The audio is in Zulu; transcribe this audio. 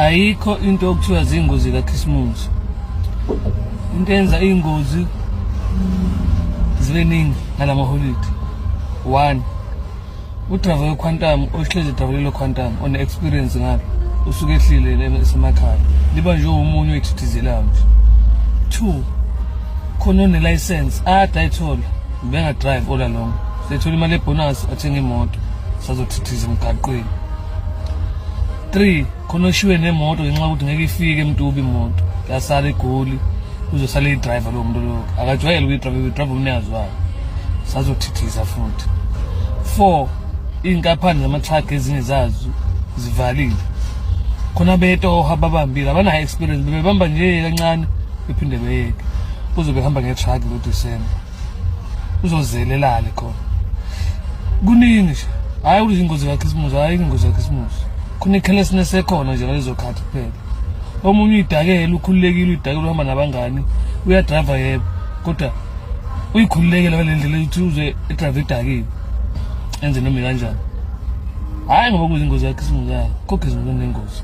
Ayikho into okuthiwa zingozi kaKhisimusi. Into enza iy'ngozi zibe ningi ngalamaholidi, one, udrayiva we-Quantum ohlezi edrayiva lelo Quantum one-experience ngalo usuke ehlile esemakhaya, liba nje omunye oyithithizelayo nje. Two, khona one-license ade ayithola benga-drive all along, sethola imali ebonus, athenga imoto, sazothithiza emgaqweni. Three, khona oshiwe nemoto ngenxa yokuthi ngeke ifike eMtuba imoto, yasala eGoli, uzosala iyidrayiva lowo muntu lowo, akajwayele ukuyidrayiva, uyidrayiva umnikazi wayo, sazothithiza futhi. Four, iy'nkampani zama-truck ezinye zazo zivalile, khona betoha babambile, abanayo experience, bebebamba nje kancane bephinde beyeke. Uzobe ehamba nge-truck lo December, uzozele elale khona. Kuningi nje, hhayi ukuthi ingozi kaKhisimusi, hhayi ingozi kaKhisimusi, khona i-carelessness ekhona nje ngalezo khathi kuphela. Omunye uyidakele, ukhululekile, uyidakele, uhamba nabangani, uyadrayiva yebo, kodwa uyikhululekele ngale ndlela yokuthi uze edrayive edakiwe, enze noma ikanjani. Hhayi ngoba kuzingozi kaKhisimusi, hayi kokhisimusi kunengozi.